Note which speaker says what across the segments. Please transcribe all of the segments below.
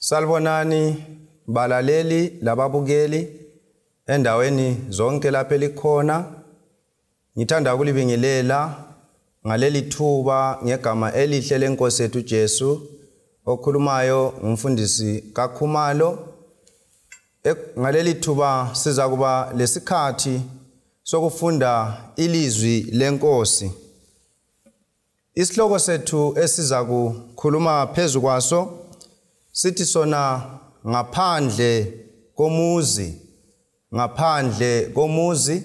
Speaker 1: Salibonani balaleli lababukeli endaweni zonke lapho elikhona. Ngithanda ukulibingelela ngaleli thuba ngegama elihle lenkosi yethu Jesu. Okhulumayo ngumfundisi kaKhumalo. Ngaleli thuba siza kuba lesikhathi sokufunda ilizwi lenkosi. Isihloko sethu esiza kukhuluma phezu kwaso sithi sona ngaphandle komuzi. Ngaphandle komuzi,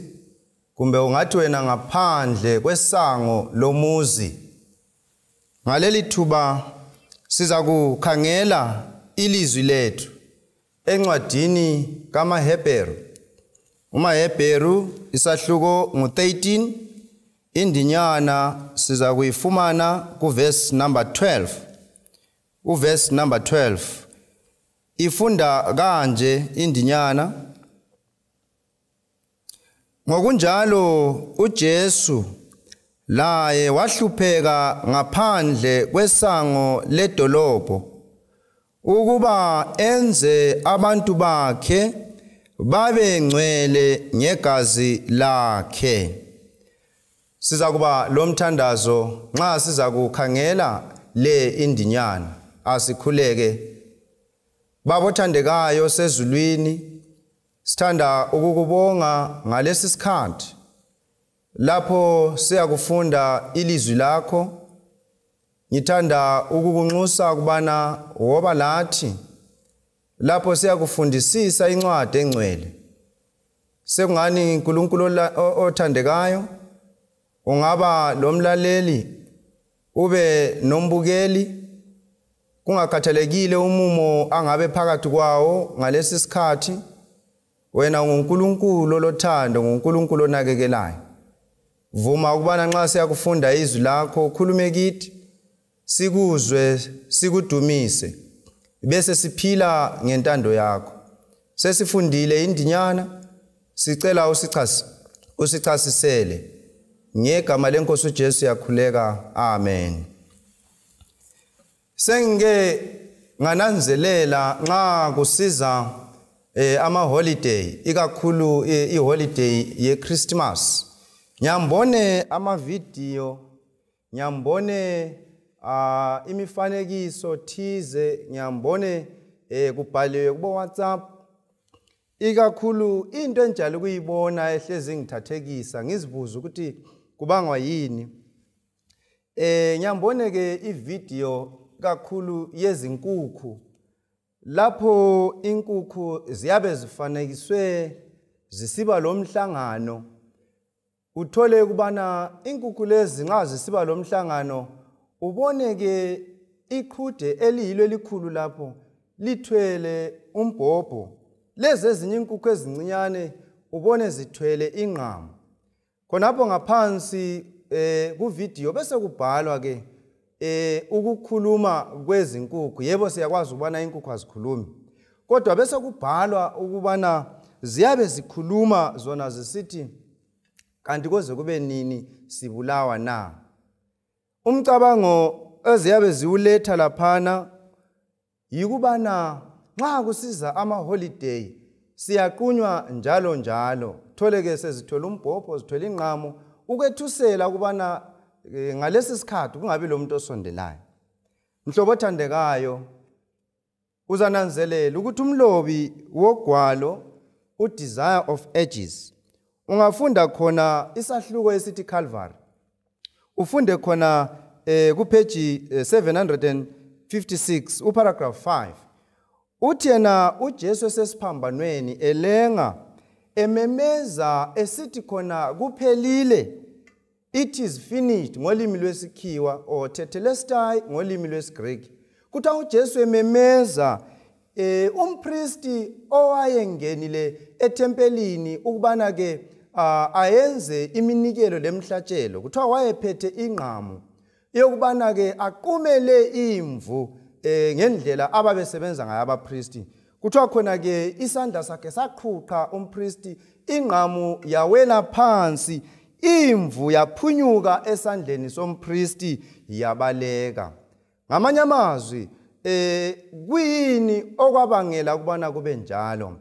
Speaker 1: kumbe ungathi wena ngaphandle kwesango lomuzi. Ngaleli thuba siza kukhangela ilizwi lethu encwadini kaMahebheru. uMahebheru isahluko ngu-13, indinyana siza kuyifumana kuverse number 12. Uverse number 12 ifunda kanje indinyana: ngokunjalo uJesu laye wahlupheka ngaphandle kwesango ledolobho ukuba enze abantu bakhe babe ngcwele ngegazi lakhe. Siza kuba lomthandazo nxa siza kukhangela le indinyana. Asikhuleke. Baba othandekayo sezulwini, sithanda ukukubonga ngalesi sikhathi lapho siyakufunda ilizwi lakho. Ngithanda ukukunxusa kubana woba lathi lapho siyakufundisisa incwadi engcwele. Sekungani uNkulunkulu othandekayo, ungaba lomlaleli ube nombukeli, kungakhathalekile umumo angabe phakathi kwawo ngalesi sikhathi. Wena nguNkulunkulu lothando, nguNkulunkulu onakekelayo. Vuma ukubana nxa siyakufunda izwi lakho ukhulume kithi, sikuzwe, sikudumise, bese siphila ngentando yakho. Sesifundile indinyana, sicela usichasisele. Ngegama lenkosi uJesu yakhuleka. Amen. Sengike ngananzelela nxa kusiza ama-holiday, ikakhulu i-holiday ye-Christmas, ngiyambone ama-video, ngiyambone imifanekiso thize, ngiyambone kubhaliwe kubo WhatsApp. Ikakhulu into enjalo kuyibona ehlezi ngithathekisa, ngizibuza ukuthi kubangwa yini. Ngiyambone ke i-video kakhulu yezinkukhu, lapho inkukhu ziyabe zifanekiswe zisiba lomhlangano. Uthole kubana inkukhu lezi nxa zisiba lomhlangano, ubone ke iqhude eliyilo elikhulu lapho lithwele umbhobho. Lezi ezinye inkukhu ezincinyane ubone zithwele ingqamu. Khonapho ngaphansi ku-video bese kubhalwa ke ukukhuluma kwezinkukhu. Yebo siyakwazi ukubana inkukhu azikhulumi, kodwa bese kubhalwa ukubana ziyabe zikhuluma zona zisithi, kanti koze kube nini sibulawa na? Umcabango eziyabe ziwuletha laphana yikubana nxa kusiza ama-holiday siyaqunywa njalo njalo. Thole ke sezithola umbhobho, zithola ingqamu, ukwethusela ukubana ngalesi sikhathi kungabi lo muntu osondelayo. Mhlobo othandekayo, uzananzelela ukuthi umlobi wogwalo uDesire of Ages, ungafunda khona isahluko esithi Calvary, ufunde khona kupheji 756 uparagraph 5, uthi yena uJesu esesiphambanweni elenga ememeza esithi khona kuphelile, it is finished ngolimi lwesikhiwa, or tetelestai ngolimi lwesiGreki. Kuthiwa uJesu ememeza, umpristi owayengenile ethempelini ukubana ke ayenze iminikelo lemhlatshelo, kuthiwa wayephethe ingqamu yokubana ke aqumele imvu ngendlela ababesebenza ngayo abapristi. Kuthiwa khona ke isandla sakhe saqhuqa umpristi, ingqamu yawela phansi, imvu yaphunyuka esandleni sompristi yabaleka. Ngamanye amazwi kuyini okwabangela kubana kube njalo?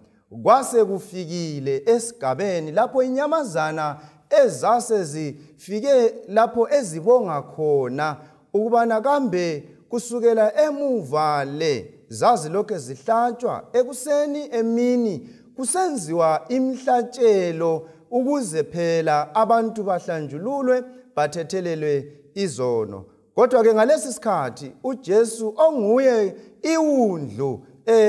Speaker 1: Kwase kufikile esigabeni lapho inyamazana ezase zifike lapho ezibonga khona ukubana kambe kusukela emuva le zazi lokho zihlatshwa ekuseni emini kusenziwa imhlatshelo ukuze phela abantu bahlanjululwe bathethelelwe izono. Kodwa ke ngalesi sikhathi uJesu onguye iwundlu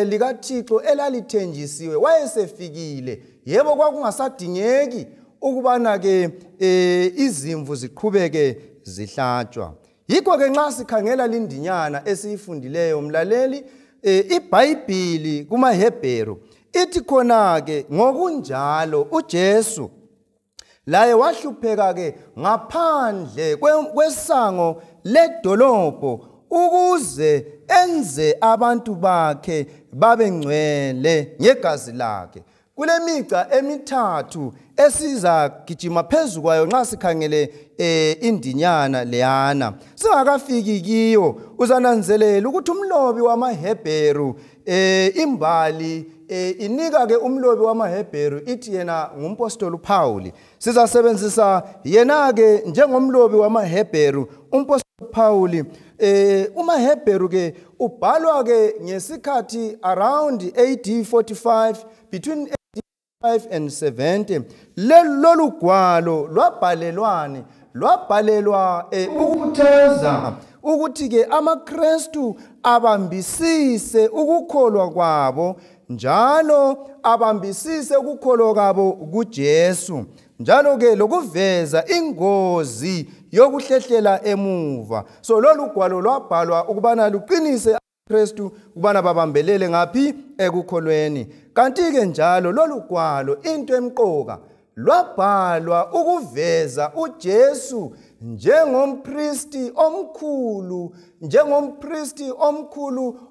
Speaker 1: likaThixo elalithenjisiwe wayesefikile. Yebo kwakungasadingeki ukubana ke izimvu ziqhubeke zihlatshwa. Yikho ke nxa sikhangela lindinyana esiyifundileyo mlaleli iBhayibhili kumaHebheru ithi khona ke ngokunjalo uJesu laye wahlupheka ke ngaphandle kwesango ledolobho ukuze enze abantu bakhe babengcwele ngegazi lakhe. Kule mica emithathu esizagijima phezu kwayo nxa sikhangele indinyana leyana. Singakafiki kiyo uzananzelela ukuthi umlobi wamaHebheru imbali inika ke umlobi wamaHebheru ithi yena ngumpostoli uPaul. Sizasebenzisa yena ke njengomlobi wamaHebheru umpostoli Paul. UmaHebheru ke ubhalwa ke ngesikhathi around AD 45 between 5 and 70. Lolu gwalo lwabhalelwani lwabhalelwa ukutheza ukuthi ke amaKristu abambisise ukukholwa kwabo njalo abambisise ukukholwa kwabo kuJesu njalo ke lokuveza ingozi yokuhlehlela emuva. So lolu gwalo lwabhalwa ukubana luqinise abaKristu ukubana babambelele ngaphi ekukholweni. Kanti ke njalo lolu gwalo into emqoka lwabhalwa ukuveza uJesu njengompristi omkhulu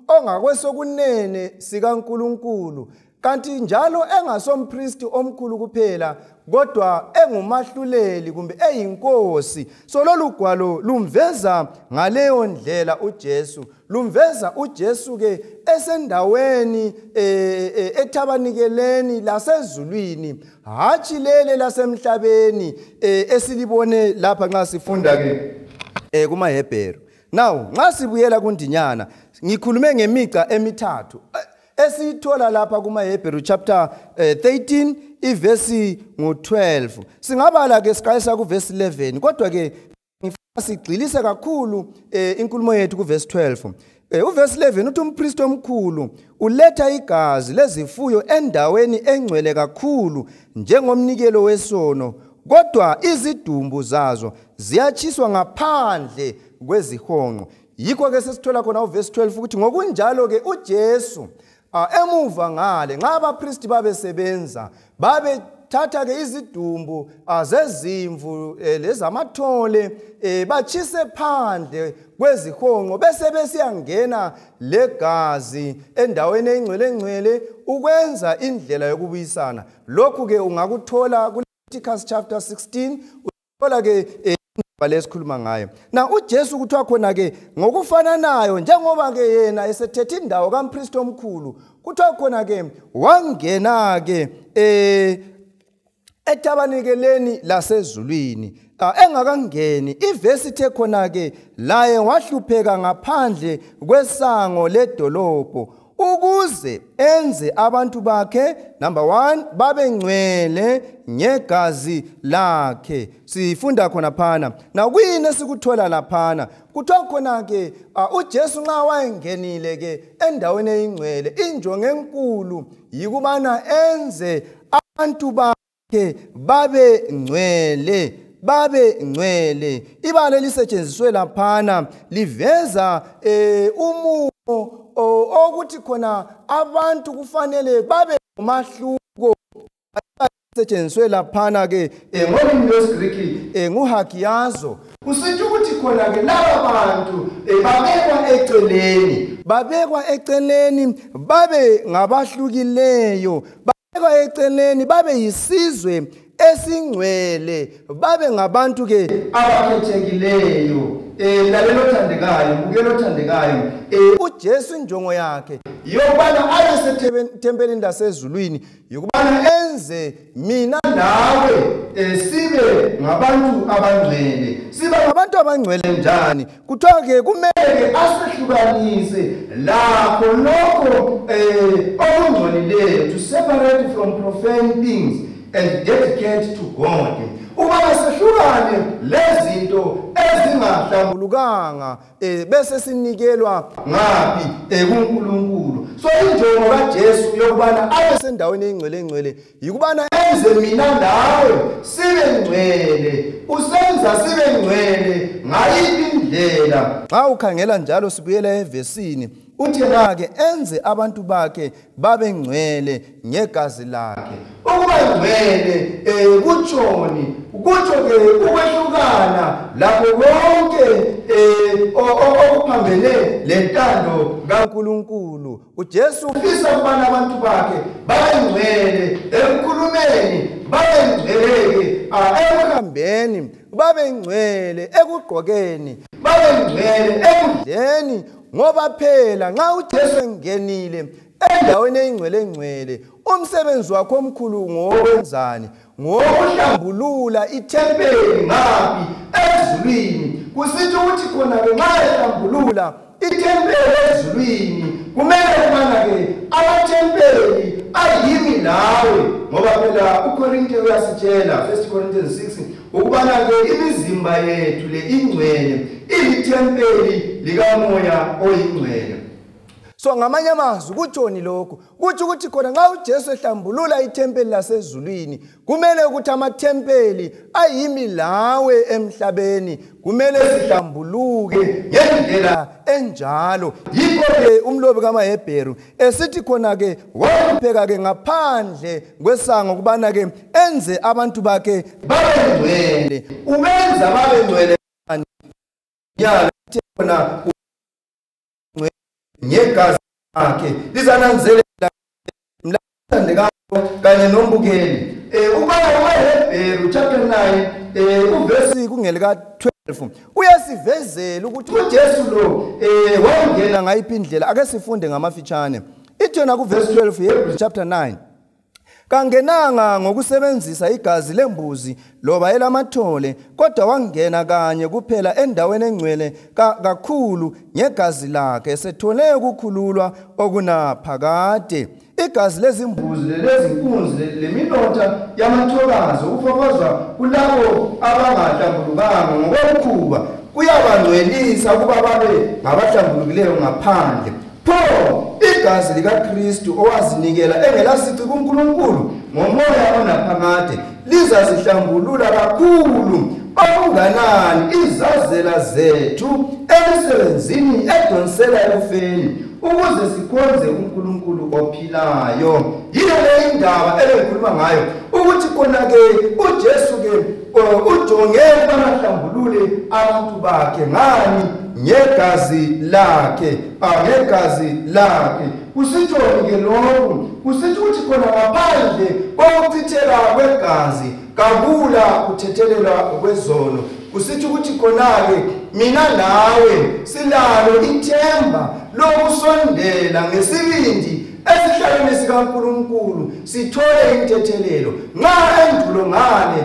Speaker 1: ongakwesokunene sikaNkulunkulu. Kanti njalo engasompristi omkhulu kuphela kodwa engumahluleli kumbe eyinkosi. So lolu gwalo lumveza ngaleyo ndlela uJesu. Lumveza uJesu ke esendaweni ethabanikeleni lasezulwini hatshi lele lasemhlabeni esilibone lapha nxa sifunda ke kumaHebheru. Now nxa sibuyela kundinyana ngikhulume ngemica emithathu esithola lapha kumaHebheru chapter 13 ivesi ngo12. Singabala ke siqalisa kuvesi 11 kodwa ke ngifuna sigxilise kakhulu inkulumo yethu kuvesi 12. Uvesi 11 uthi umpristi omkhulu uletha igazi lezifuyo endaweni engcwele kakhulu njengomnikelo wesono kodwa izidumbu zazo ziyatshiswa ngaphandle kwezihonqo. Yikho ke sesithola khona uvesi 12 ukuthi ngokunjalo ke uJesu emuva ngale nxa abapristi babesebenza babethatha ke izidumbu zezimvu lezamathole batshise phandle kwezihonqo bese besiyangena legazi endaweni engcwele ukwenza indlela yokubuyisana. Lokhu ke ungakuthola kuLeviticus chapter 16 uthola ke balesikhuluma ngayo. Na uJesu kuthiwa khona ke ngokufananayo njengoba ke yena esethethe indawo kampristi omkhulu kuthiwa khona ke wangena ke ethabanikeleni lasezulwini engakangeni ivesi ithe khona ke laye wahlupheka ngaphandle kwesango ledolobho ukuze enze abantu bakhe number 1 babengcwele ngegazi lakhe. Sifunda khona phana na kuyini esikuthola laphana kuthiwa khona ke uJesu nxa wayengenile ke endaweni eyingcwele injongo enkulu yikubana enze abantu bakhe babengcwele ibala lisetshenziswe laphana liveza umumo okuthi khona abantu kufanele babe umahluko setshenziswe laphana ke ngolimi lwesiGriki nguhagiazo. Kusithi ukuthi khona ke laba bantu babekwa eceleni babe ngabahlukileyo babekwa eceleni babe yisizwe esingcwele babe ngabantu ke abakhethekileyo. Lalela othandekayo bukela othandekayo uJesu injongo yakhe yokubana ayesethempelini lasezulwini yokubana enze mina nawe sibe ngabantu abangcwele. Siba ngabantu abangcwele njani? Kuthiwa ke kumele asehlukanise lakho lokho okungcolileyo, to separate from profane things and dedicate to God. Uma sehlukane lezinto ezingahlambulukanga bese sinikelwa ngapi kuNkulunkulu. So injongo kaJesu yokubana abe sendaweni engcwele yikubana enze mina nawe sibe ngcwele. Usenza sibe ngcwele ngayiphi indlela? Xa ukhangela njalo sibuyela evesini uthi ke enze abantu bakhe babe ngcwele ngegazi lakhe. Ukuba ngcwele kutshoni? Kutsho ke ukwehlukana lapho konke okuphambene lentando kaNkulunkulu. uJesu ufisa ukubana abantu bakhe babe ngcwele ekukhulumeni, babe ngcwele ekuhambeni, babe ngcwele ekugqokeni, babe ngcwele ekudleni, ngoba phela nxa uJesu engenile endaweni engcwele umsebenzi wakhe omkhulu ngokwenzani? Ngokuhlambulula ithempeli ngaphi? Ezulwini. Kusithi ukuthi khona ke nxa ehlambulula ithempeli ezulwini kumele ukubana ke amathempeli ayimi nawe, ngoba phela uKorinte uyasitshela 1 Corinthians 6 ukubana ke imizimba yethu le ingcwele ilithempeli likaMoya oyingcwele. So ngamanye amazwi kutshoni lokho? Kuthi ukuthi khona nxa uJesu ehlambulula ithempeli lasezulwini kumele ukuthi amathempeli ayimi lawe emhlabeni kumele sihlambuluke ngendlela enjalo. Yikho ke umlobi kaMahebheru esithi khona ke wapheka ke ngaphandle kwesango kubana ke enze abantu bakhe babe ngcwele. Ubenza babe ngcwele nyala khona ngegazi lakhe lizananzelela mlandeko kanye nombukeli. Ubala kaMahebheru chapter 9 uvesi kungelika 12 uyasivezela ukuthi uJesu lo wangena ngayiphi indlela. Ake sifunde ngamafitshane. Ithi yona kuvesi 12 Hebrews chapter 9, kangenanga ngokusebenzisa igazi lembuzi loba elamathole, kodwa wangena kanye kuphela endaweni engcwele kakhulu ngegazi lakhe, esethole ukukhululwa okunaphakade. Igazi lezimbuzi lezinkunzi leminotha yamathokazi ukufafazwa kulabo abangahlambulukanga ngokwekhuba kuyabangcwelisa ukuba babe ngabahlambulukileyo ngaphandle. Pho igazi likaKristu owazinikela engelasici kuNkulunkulu ngomoya onaphakade lizazihlambulula kakhulu okunganani izazela zethu emsebenzini edonsela ekufeni, ukuze sikhonze uNkulunkulu ophilayo. Yiyo le indaba ebengikhuluma ngayo ukuthi khona ke uJesu ke ujonge banahlambulule abantu bakhe ngani? Ngegazi lakhe. Ngegazi lakhe. Kusitshoni ke lokhu? Kusithi ukuthi khona ngaphandle kokuchitheka kwegazi kabula kuthethelelwa kwezono. Kusithi ukuthi khona ke mina nawe silalo ithemba lokusondela ngesibindi esihlalweni sikaNkulunkulu sithole inthethelelo. Nxa endulo ngane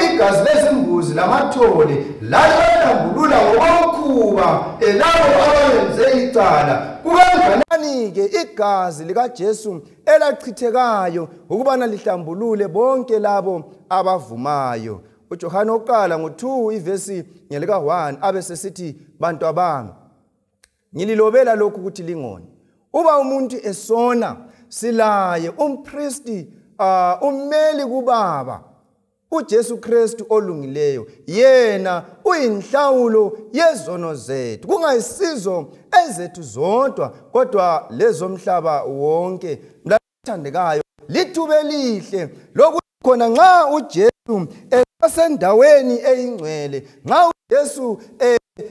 Speaker 1: igazi lezimbuzi lamathole lahlambulula ngokomkhuba labo abenze icala, kukanganani ke igazi likaJesu elachithekayo ukubana lihlambulule bonke labo abavumayo. uJohane oqala ngo2 ivesi ngelika 1 abesesithi bantu abami ngililobela lokhu ukuthi lingoni. Uba umuntu esona silaye umpristi ummeli kuBaba uJesu Kristu olungileyo, yena uyinhlawulo yezono zethu, kungayisizo ezethu zodwa kodwa lezomhlaba wonke. Mlathandekayo, litube lihle lokuthi khona nxa uJesu esasendaweni eyingcwele, nxa uJesu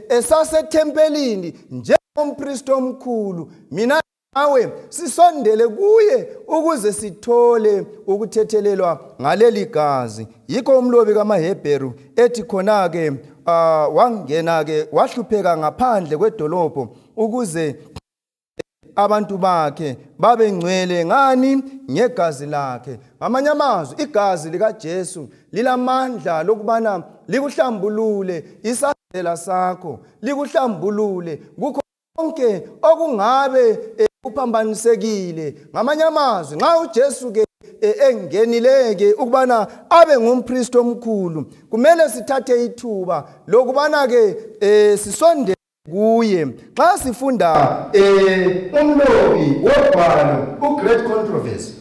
Speaker 1: esasethempelini njengompristi omkhulu, mina nawe sisondele kuye ukuze sithole ukuthethelelwa ngaleli gazi. Yikho umlobi kaMahebheru ethi khona ke wangena ke wahlupheka ngaphandle kwedolobho ukuze abantu bakhe babe ngcwele ngani ngegazi lakhe. Ngamanye amazwi igazi lika Jesu lilamandla lokubana likuhlambulule isazela sakho, likuhlambulule kukho konke okungabe kuphambanisekile. Ngamanye amazwi nxa uJesu ke engenileke ukubana abe ngumpriest omkhulu, kumele sithathe ithuba lokubana ke sisonde kuye. Xa sifunda umlobi wogwalo uGreat Controversy,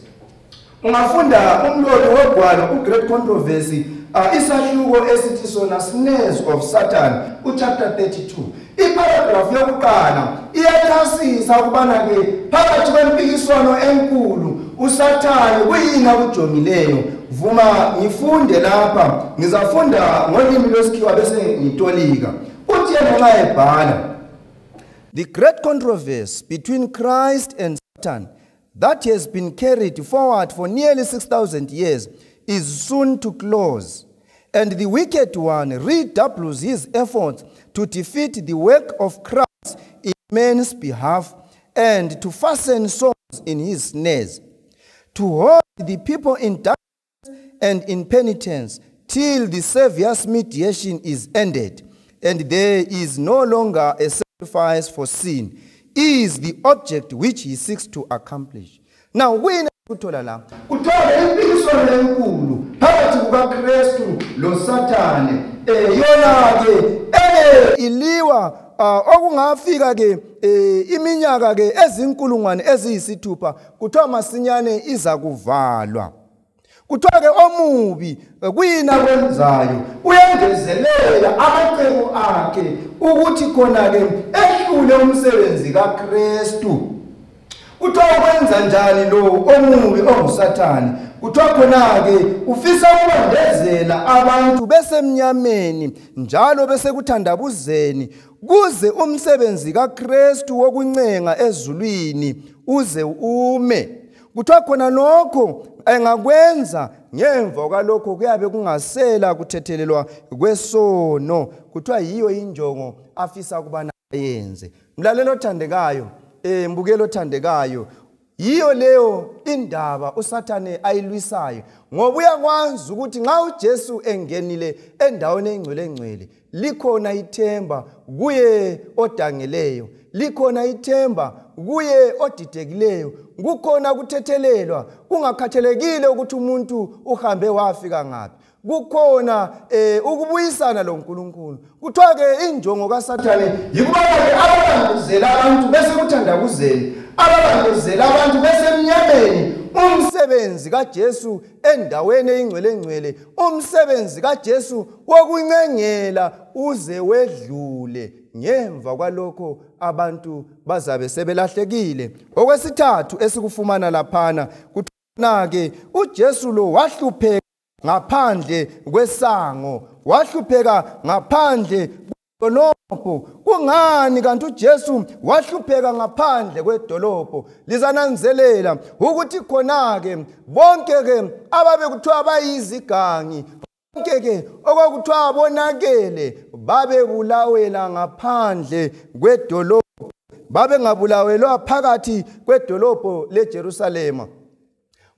Speaker 1: ungafunda umlobi wogwalo uGreat Controversy isahluko esithi sona Snares of Satan uchapter 32, iparagraph yokuqala iyachasisa ukubana ke phakathi kwempikiswano enkulu uSathane kuyini akujongileyo. Vuma ngifunde lapha, ngizafunda ngolimi lwesikhiwa bese ngitolika. Uthi yena ebhala, the great controversy between Christ and Satan that has been carried forward for nearly 6,000 years is soon to close, and the wicked one redoubles his efforts to defeat the work of Christ in men's behalf and to fasten souls in his snares, to hold the people in darkness and in penitence till the Savior's mediation is ended, and there is no longer a sacrifice for sin, is the object which he seeks to accomplish. Now, when kuthola la kuthola impikiswano enkulu phakathi kukaKristu loSathane, yona ke iliwa okungafika ke iminyaka ke ezinkulungwane eziyisithupha, kuthiwa masinyane iza kuvalwa. Kuthiwa ke omubi kuyina kwenzayo uyengezelela amacebo akhe ukuthi khona ke ehlule umsebenzi kaKristu. Kuthiwa kwenza njani lo omubi onguSathane? Kuthiwa khona ke ufisa ukwandezela abantu besemnyameni njalo besekuthandabuzeni kuze umsebenzi kaKristu wokuncenga ezulwini uze ume. Kuthiwa khona lokho engakwenza ngemva kwalokho kuyabe kungasela kuthethelelwa kwesono. Kuthiwa yiyo injongo afisa ukubana ayenze. Mlalelo othandekayo, mbukelo othandekayo, yiyo leyo indaba uSathane ayilwisayo, ngoba uyakwazi ukuthi nxa uJesu engenile endaweni engcwele likhona ithemba kuye odangeleyo, likhona ithemba kuye odidekileyo, kukhona kuthethelelwa kungakhathalekile ukuthi umuntu uhambe wafika ngaphi, kukhona ukubuyisana loNkulunkulu. Kuthiwa ke injongo kaSathane yikubana ababambezela abantu bese kuthandabuzeni, ababambezela abantu besemnyameni, umsebenzi kaJesu endaweni engcwele, umsebenzi kaJesu wokuncengela uze wedlule. Ngemva kwalokho abantu bazabe sebelahlekile. Okwesithathu esikufumana laphana, kuthona ke uJesu lo wahlupheka ngaphandle kwesango, wahlupheka ngaphandle kwedolobho. Kungani kanti uJesu wahlupheka ngaphandle kwedolobho? Lizananzelela ukuthi khona ke bonke ke ababe kuthiwa bayizigangi, bonke ke okuthiwa bonakele, babe bulawela ngaphandle kwedolobho, babe ngabulawelwa phakathi kwedolobho leJerusalema.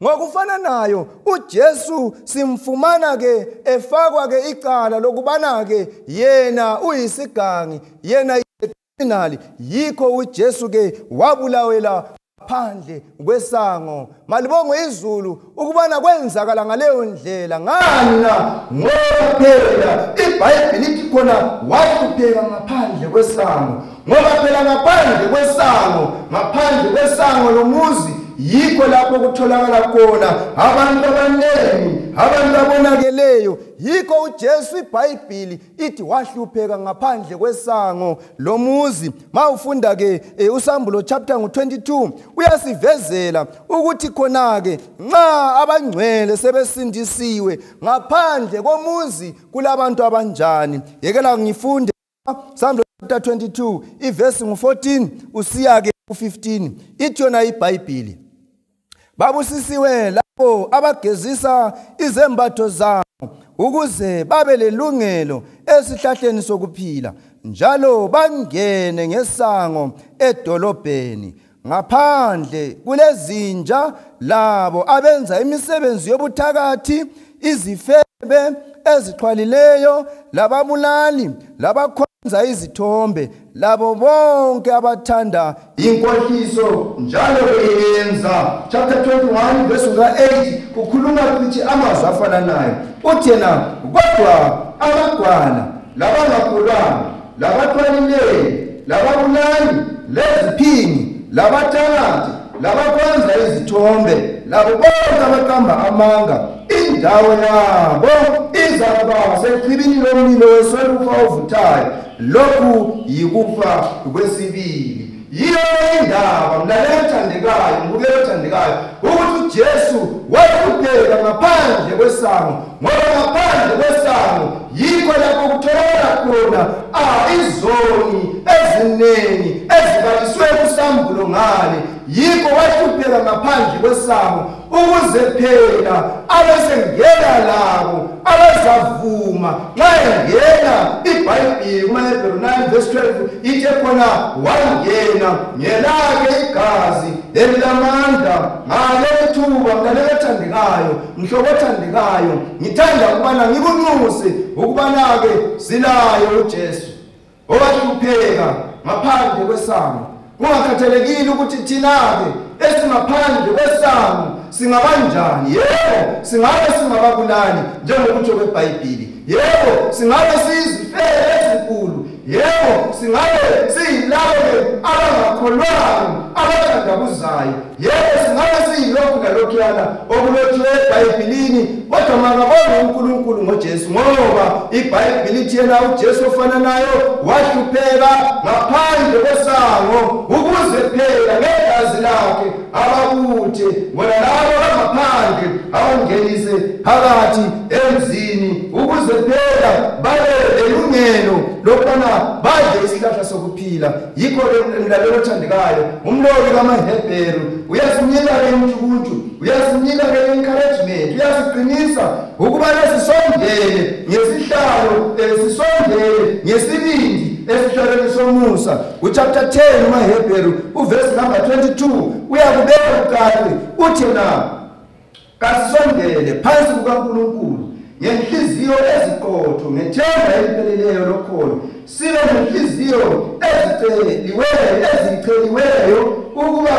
Speaker 1: Ngokufana nayo uJesu simfumana ke efakwa ke icala lokubana ke yena uyisigangi, yena yikriminali. Yikho uJesu ke wabulawela phandle kwesango. Malibongo izulu ukubana kwenzakala ngaleyo ndlela. Ngani na? Ngoba phela iBhayibheli lithi khona wahlupheka ngaphandle kwesango, ngoba phela ngaphandle kwesango lomuzi yikho lapho kutholakala khona abantu abanengi, abantu abonakeleyo. Yikho uJesu iBhayibheli ithi wahlupheka ngaphandle kwesango lomuzi. Mawufunda ke uSambulo chapter 22 uyasivezela ukuthi khona ke nxa abangcwele sebesindisiwe ngaphandle komuzi kulabantu abanjani. Yekela ngifunde Sambulo chapter 22 iverse 14 usiya ke ku15. Ithi yona iBhayibheli, babusisiwe lapho abagezisa izembatho zabo ukuze babe lelungelo esihlahleni sokuphila, njalo bangene ngesango edolobheni. ngaphandle kulezinja labo abenza imisebenzi yobuthakathi, izifebe ezixhwalileyo, lababulali, labakhonza izithombe, labo bonke abathanda inkohliso njalo beyenza. Chapter 21 verse 8 kukhuluma ukuthi amazwi afananayo. Uthi yena, kodwa abagwala, labangakholwanga, labaxhwalileyo, lababulali, leziphingi, labathakathi, labakhonza izithombe, labo bonke abaqamba amanga, indawo yabo izakuba sechibini lomlilo wesolufa ovuthayo. Lokhu yikufa kwesibili. Yiyo indaba mlaleli othandekayo, mbukeli othandekayo, ukuthi uJesu wahlupheka ngaphandle kwesango, ngoba ngaphandle kwesango yikho lapho kutholakala khona izoni eziningi ezibaliswe kusambulo ngale. Yikho wahlupheka ngaphandle kwesango ukuze phela abesengena labo abazavuma nxa engena. iBhayibhili kumaHebheru 9 verse 12 ithi khona wangena ngelakhe igazi elilamandla. Ngale thuba mlaleli othandekayo, mhlobo othandekayo, ngithanda ukubana ngikunxuse ukubana-ke silayo uJesu owahlupheka ngaphandle kwesango. Kungakhathalekile ukuthi thina-ke esingaphandle kwesango singabanjani. Yebo, singabe singababulali njengokutsho kweBhayibhili. Yebo, singabe siyizifebe ezinkulu. Yebo, singabe siyilabo abangakholwayo, abathandabuzayo. Yebo, singabe siyilokhu nalokhuyana okulotshiwe eBhayibhilini. Kodwa makabonge uNkulunkulu ngoJesu, ngoba iBhayibhili ithi yena uJesu ofananayo wahlupheka ngaphandle kwesango ukuze phela ngegazi lakhe abakuthe bona labo ngaphandle abangenise phakathi emzini, ukuze phela babe lelungelo lokubana badle isihlahla sokuphila. Yikho mlaleli othandekayo, umlobi kamaHebheru uyasinika-ke intshukuntshu, uyasinika-ke encouragement, uyasiqinisa ukubana sisondele ngesihlalo, sisondele ngesibindi esihlalweni somusa. Uchapter 10 umaHebheru uverse number 22 uyakubeka ukade uthi na kasisondele phansi kukaNkulunkulu ngenhliziyo eziqotho, ngethemba elipheleleyo lokholo, sibe nenhliziyo ezicheliweyo ukuba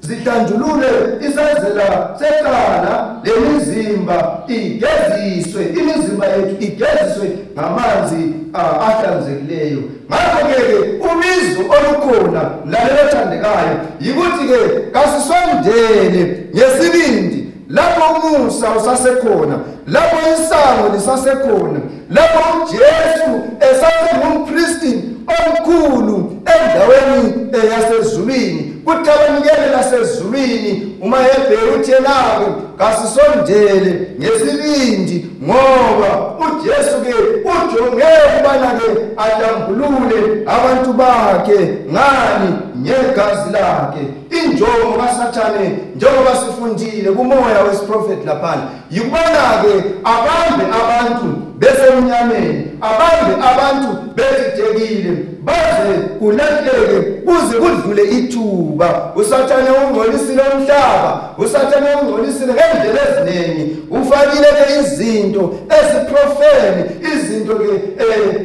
Speaker 1: zihlanjulule isazela secala lemizimba igeziswe, imizimba yethu igeziswe ngamanzi ahlanzekileyo. Ngakho-ke ubizo olukhona mlaleli othandekayo yikuthi-ke kasisondele ngesibindi lapho umusa usasekhona, lapho isango lisasekhona, lapho uJesu esasengumpristi omkhulu endaweni yasezulwini, kutabanikele lasezulwini. umaHebheru uthi yena-ke kasisondele ngesibindi ngoba uJesu-ke ujonge ukubana-ke ahlambulule abantu bakhe ngani ngegazi lakhe. Injongo kaSathane njengoba sifundile kumoya wesiprofeti laphana yikubana-ke abambe abantu besemnyameni, abambe abantu bezidekile, baze kulahleke kuze kudlule ithuba. USathane ungcolisile umhlaba, uSathane ungcolisile ngendlela eziningi, ufakile-ke izinto eziprofeni, izinto-ke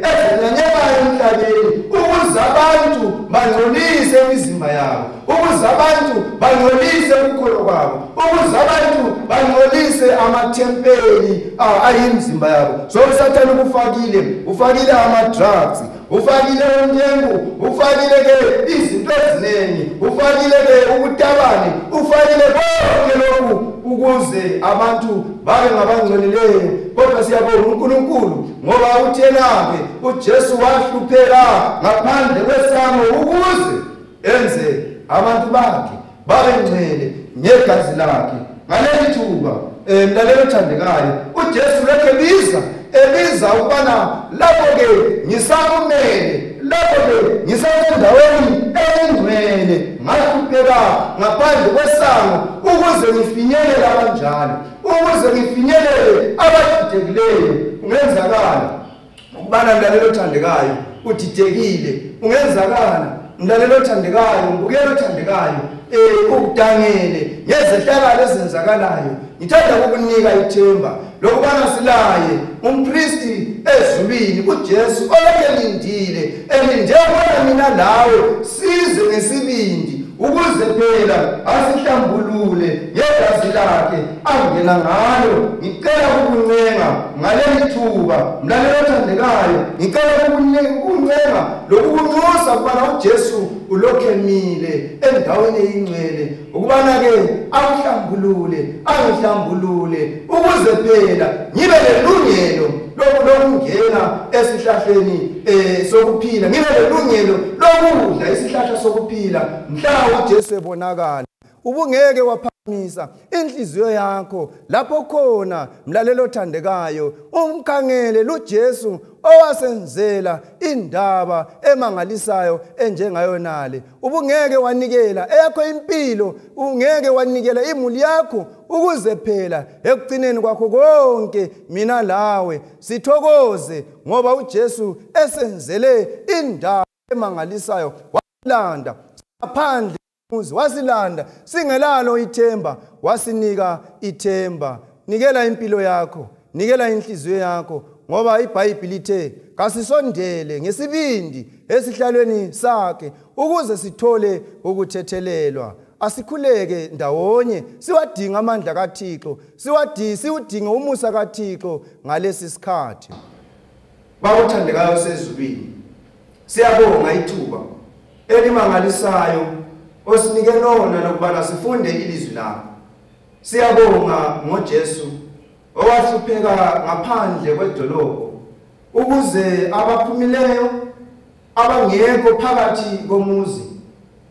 Speaker 1: ezinyanyekayo emhlabeni ukuze abantu bangcolise imizimba yabo, ukuze abantu bangcolise ukholo kwabo, ukuze abantu bangcolise amathempeli ayimizimba yabo. So uSathane ufakile ama-drugs, ufakile unyengu, ufakile-ke izinto eziningi, ufakile-ke ubutabane, ufakile konke lokhu ukuze abantu babe ngabangcolileyo. Kodwa siyabonga uNkulunkulu ngoba uthi yena-ke uJesu wahlupheka ngaphandle kwesango ukuze enze abantu bakhe babe ngcwele ngegazi lakhe. Ngaleli thuba mlaleli othandekayo, uJesu lokhu ebiza ukubana lapho-ke ngisakumele, lapho-ke ngisasendaweni engcwele, ngahlupheka ngaphandle kwesango ukuze ngifinyelele abanjalo, ukuze ngifinyelele abadidekileyo. Ungenzakala ukubana mlaleli othandekayo udidekile, ungenzakala mlalelo othandekayo, mbukelo othandekayo, ukudangele ngezehlakalo ezenzakalayo. Ngithanda ukukunika ithemba lokubana silaye umpristi ezulwini uJesu olokhu elinde bona mina lawe size ngesibindi ukuze phela asihlambulule ngegazi lakhe angena ngalo. Ngicela ukuncenga ngaleli thuba mlalelo othandekayo, ngicela ukuncenga lokunxusa ukubana uJesu ulokhu emile endaweni eyingcwele ukubana ke angihlambulule ukuze phela ngibe lelungelo lokungena esihlahleni sokuphila, ngibe lelungelo lokudla isihlahla sokuphila mhla uJesu ebonakala. Ubungeke waphamisa inhliziyo yakho lapho khona mlalelo othandekayo umkhangele luJesu owasenzela indaba emangalisayo enjengayonale. Ubungeke wanikela eyakho impilo, ungeke wanikela imuli yakho ukuze phela ekugcineni kwakho konke mina lawe sithokoze ngoba uJesu esenzele indaba emangalisayo. Walanda ngaphandle wasilanda singelalo ithemba, wasinika ithemba. Nikela impilo yakho, nikela inhliziyo yakho ngoba iBhayibheli lithe kasisondele ngesibindi esihlalweni sakhe ukuze sithole ukuthethelelwa. Asikhuleke ndawonye siwadinga amandla kaThixo, siwudinge umusa kaThixo ngalesi sikhathi. Bakuthandekayo sezulwini, siyabonga ithuba elimangalisayo osinike lona lokubana sifunde ilizwi lakho. Siyabonga ngoJesu owahlupheka ngaphandle kwedolobho ukuze abaphumileyo abangekho phakathi komuzi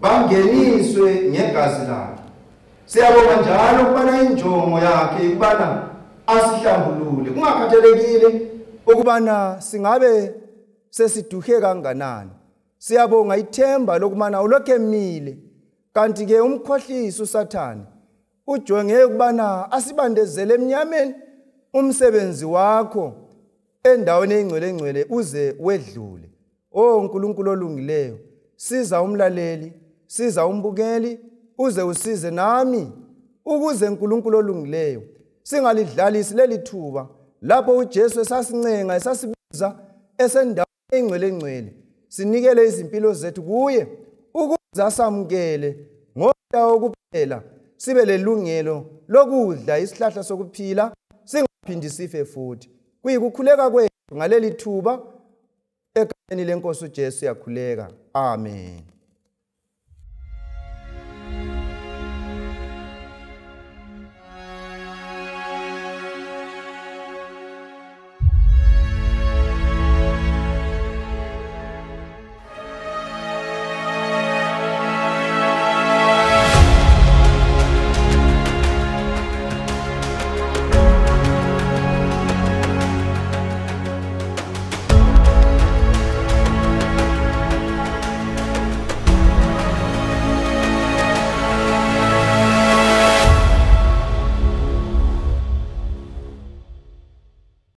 Speaker 1: bangeniswe ngegazi lakhe. Siyabonga njalo ukubana injongo yakhe ukubana asihlambulule kungakhathalekile ukubana singabe sesiduhe kanganani. Siyabonga ithemba lokubana ulokhu emile, kanti ke umkhohlisi uSathane ujonge ukubana asibandezele emnyameni umsebenzi wakho endaweni engcwele uze wedlule. uNkulunkulu olungileyo, siza umlaleli, siza umbukeli, uze usize nami ukuze uNkulunkulu olungileyo singalidlalisi leli thuba lapho uJesu esasincenga esasibiza esendaweni engcwele sinikele izimpilo zethu kuye ukuze asamukele ngodawo kuphela sibe lelungelo lokudla isihlahla sokuphila singaphindi sife futhi. Kuyikukhuleka kwethu ngaleli thuba egameni leNkosi uJesu yakhuleka. Amen.